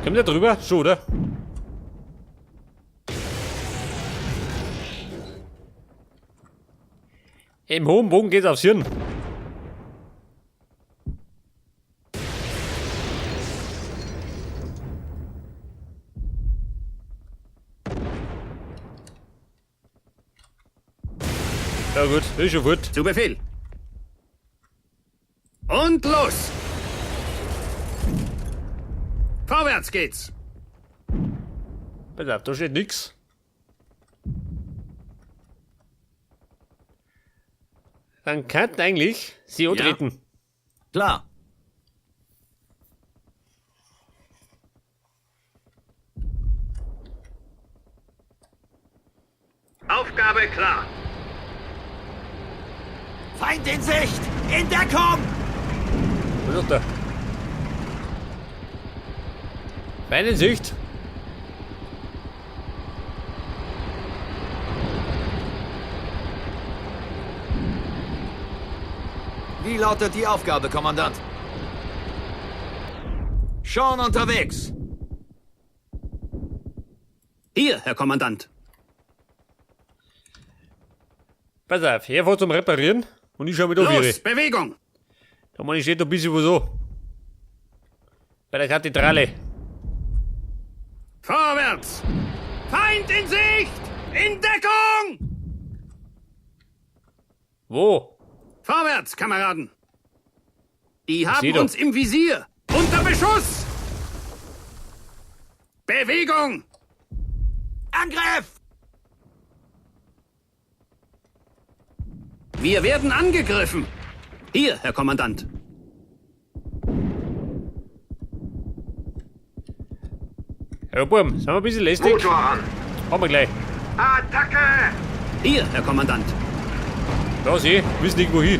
Kommt der drüber? Schon, oder? Im hohen Bogen geht's aufs Hirn. Ja gut, ist schon gut. Zu Befehl. Und los! Vorwärts geht's! Pass auf, da steht nix. Dann könnten eigentlich sie antreten. Klar. Aufgabe klar. Feind in Sicht! In Deckung! Was ist da? Feind in Sicht. Wie lautet die Aufgabe, Kommandant? Schon unterwegs. Hier, Herr Kommandant. Pass auf, er fährt zum Reparieren und ich schau mich da Los, Bewegung! Da meine ich, steht da ein bisschen wo so. Bei der Kathedrale. Vorwärts! Feind in Sicht! In Deckung! Wo? Vorwärts, Kameraden! Die seh haben doch. uns im Visier! Unter Beschuss! Bewegung! Angriff! Wir werden angegriffen! Hier, Herr Kommandant. Ja, Burm, sind wir ein bisschen lästig? Motor an. Haben wir gleich. Attacke! Hier, Herr Kommandant. Da seh, wissen nicht wohin.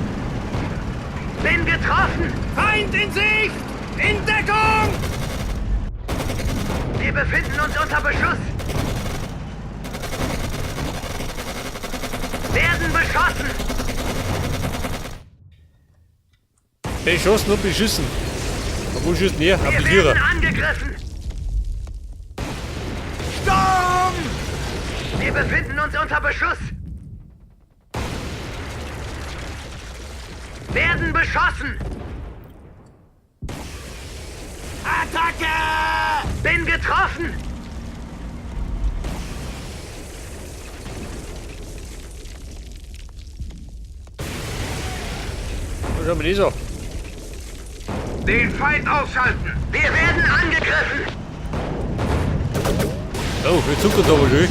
Bin getroffen! Feind in Sicht! In Deckung! Wir befinden uns unter Beschuss! Werden beschossen! Beschossen und beschissen. Aber wo schießt denn her? Auf Wir die Vierer. werden angegriffen! Sturm! Wir befinden uns unter Beschuss! Werden beschossen! Attacke! Bin getroffen! Wo schauen wir das an? Den Feind ausschalten! Wir werden angegriffen! Oh, wir zuckern da aber schön.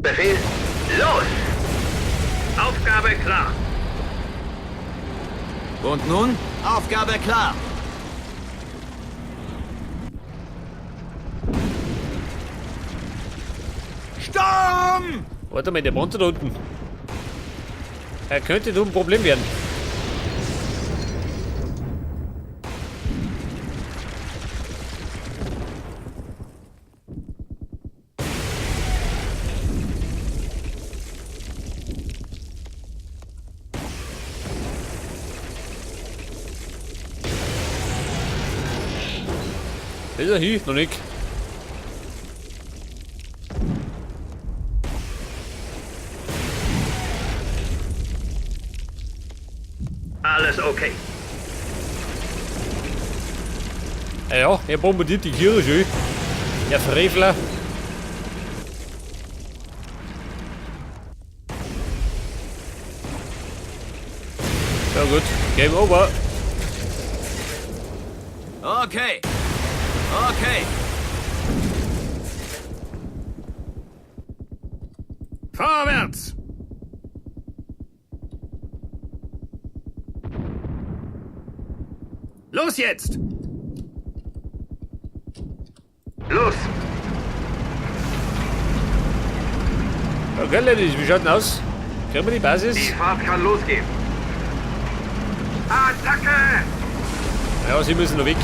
Befehl, los! Aufgabe klar. Und nun? Aufgabe klar. Sturm! Warte mal, der Monster da unten. Er könnte nur ein Problem werden. Ist er hier? Noch nicht. Alles okay. Ja, ja, er bombardiert die Kirche schön. Der Frevler. Ja gut, Game over. Okay. Okay. Vorwärts! Los jetzt! Los! Okay, Ladies, wie schaut denn aus? Kriegen wir die Basis? Die Fahrt kann losgehen. Attacke! Ja, sie müssen noch weg.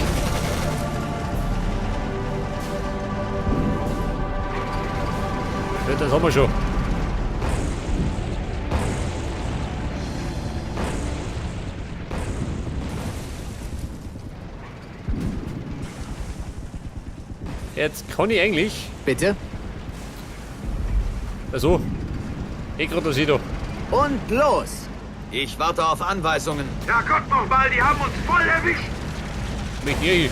Ja, das haben wir schon. Jetzt kann ich eigentlich. Bitte? Also, ich gerade das da. Und los! Ich warte auf Anweisungen. Ja Gott nochmal, die haben uns voll erwischt. Mich hier.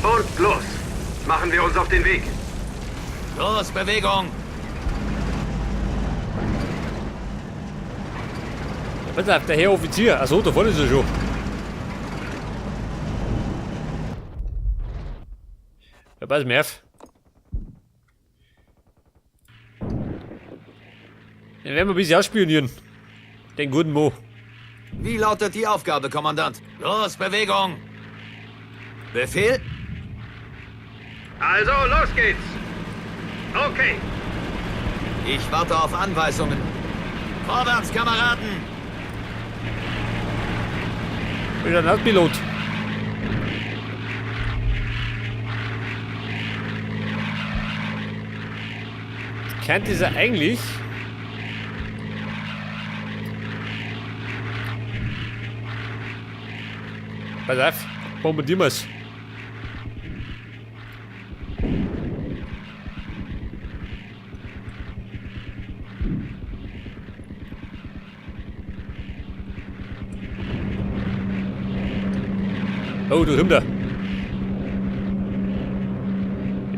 Und los. Machen wir uns auf den Weg. Los, Bewegung! Ja, pass auf, der Herr Offizier. Achso, da vorne ist er schon. Ja, pass mir auf. Den werden wir ein bisschen ausspionieren. Den guten Mo. Wie lautet die Aufgabe, Kommandant? Los, Bewegung! Befehl? Also, los geht's. Okay. Ich warte auf Anweisungen. Vorwärts, Kameraden! Bin ein Landpilot. Könnte es ja eigentlich. Pass auf, bombardieren wir's. Oh, du Himmler.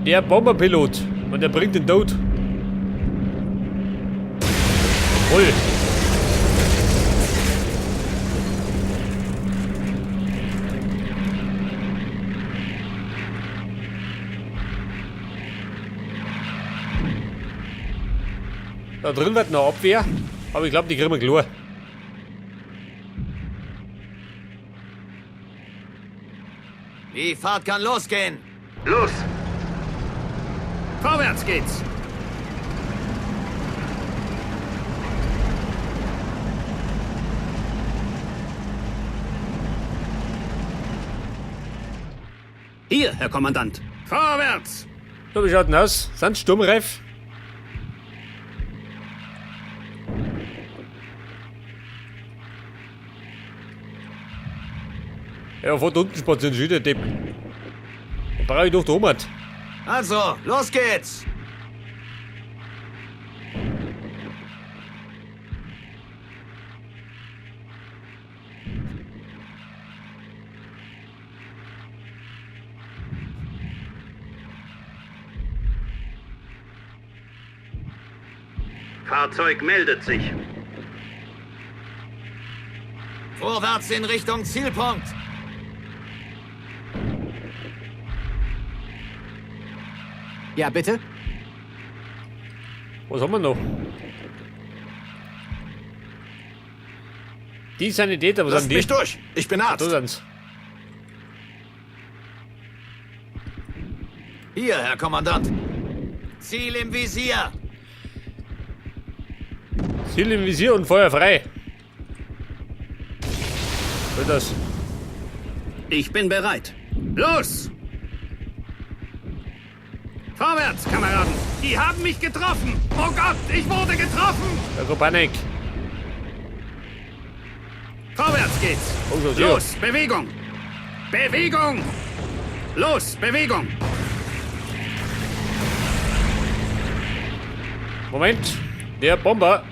Der Bomberpilot. Und der bringt den Tod. Voll. Da drin wird noch Abwehr, aber ich glaube, die kriegen wir klar. Die Fahrt kann losgehen. Los. Vorwärts geht's! Hier, Herr Kommandant. Vorwärts! So, wie schaut denn aus? Sind sturmreif? Ja, von unten spazieren schon der Depp. Da brauche ich doch die Heimat. Also, los geht's! Fahrzeug meldet sich. Vorwärts in Richtung Zielpunkt! Ja, bitte? Was haben wir noch? Die Sanitäter, was Lasst sind die? mich durch. Ich bin Da Arzt. sind's. Hier, Herr Kommandant. Ziel im Visier. Ziel im Visier und Feuer frei. Was ist das? Ich bin bereit. Los! Vorwärts, Kameraden! Die haben mich getroffen! Oh Gott, ich wurde getroffen! Da kommt Panik. Vorwärts geht's! Oh, so, so. Los, Bewegung! Bewegung! Los, Bewegung! Moment. Der Bomber.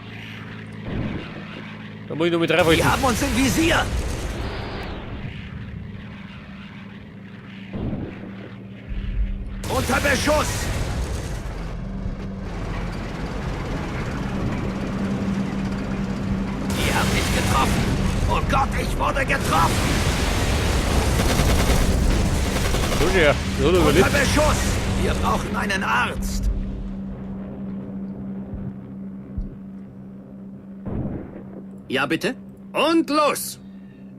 Da muss ich noch mit Die reinhalten. haben uns im Visier. Unter Beschuss. Die haben mich getroffen. Oh Gott, ich wurde getroffen. So, ja. Das hat er Unter überlebt. Beschuss. Wir brauchen einen Arzt. Ja, bitte? Und los!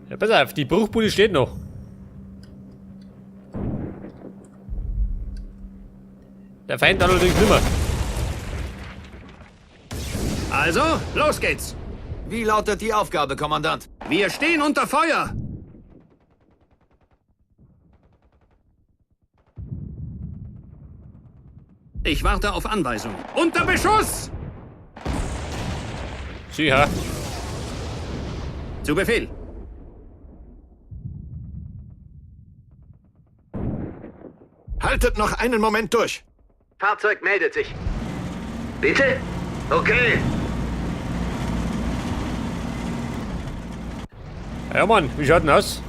Ja, pass auf, die Bruchbude steht noch. Der Feind allerdings nimmer. Also, los geht's! Wie lautet die Aufgabe, Kommandant? Wir stehen unter Feuer! Ich warte auf Anweisungen. Unter Beschuss! Sicher. Zu Befehl. Haltet noch einen Moment durch. Fahrzeug meldet sich. Bitte? Okay. Ja, Mann, wie schaut denn aus?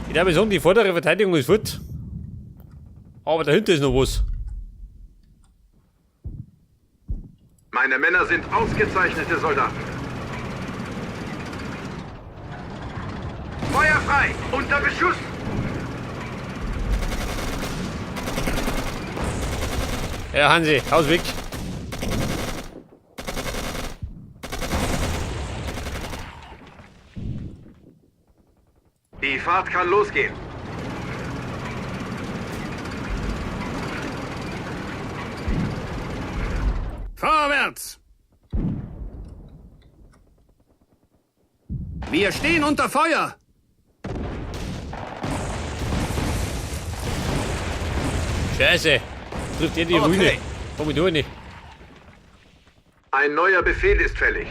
Ich glaube sagen, die vordere Verteidigung ist fort. Aber dahinter ist noch was. Meine Männer sind ausgezeichnete Soldaten. Feuer frei! Unter Beschuss! Ja, Hansi, Haus weg. Die Fahrt kann losgehen. Vorwärts! Wir stehen unter Feuer! Scheiße. Trifft ihr die Okay. Ruine. Komm ich durch nicht. Ein neuer Befehl ist fällig.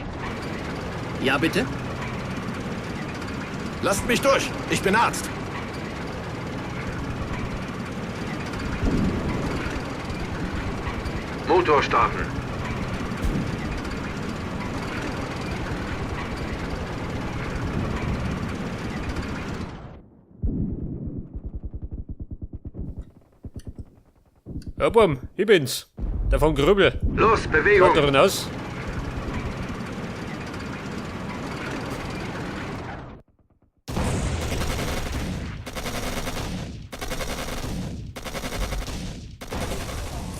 Ja, bitte? Lasst mich durch. Ich bin Arzt. Motor starten. Ja, Bum, ich bin's. Der von Grübel. Los, Schaut Bewegung! darin aus.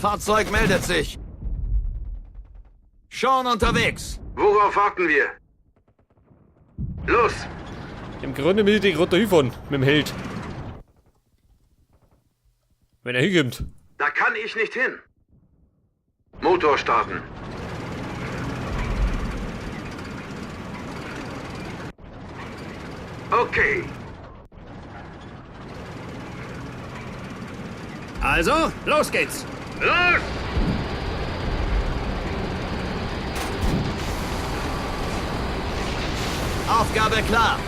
Fahrzeug meldet sich. Schon unterwegs. Worauf warten wir? Los! Im Grunde will ich den gerade da hinfahren, mit dem Held. Wenn er hinkommt. Da kann ich nicht hin. Motor starten. Okay. Also, los geht's! Los! Aufgabe klar.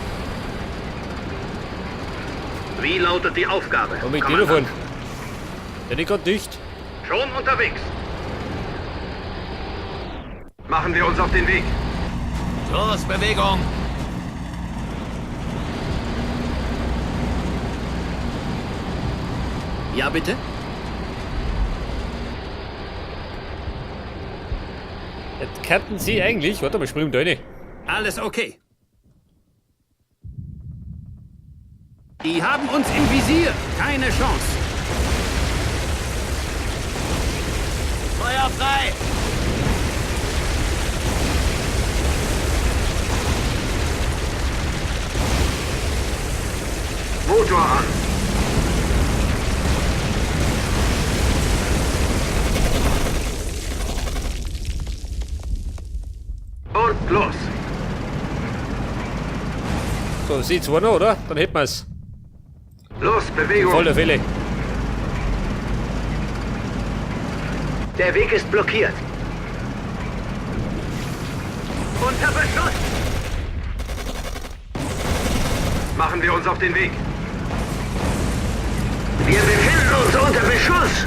Wie lautet die Aufgabe? Und mit Kommandant? Telefon. Der nicht gerade dicht. Schon unterwegs. Machen wir uns auf den Weg. Los, Bewegung. Ja, bitte? Jetzt könnten sie eigentlich. Warte mal, springen da rein. Alles okay. Die haben uns im Visier. Keine Chance. Feuer frei. Motor an. Und los. So, sie zwei noch, oder? Dann hätten wir's. Los, Bewegung. Volle Fälle. Der Weg ist blockiert. Unter Beschuss! Machen wir uns auf den Weg. Wir befinden uns unter Beschuss!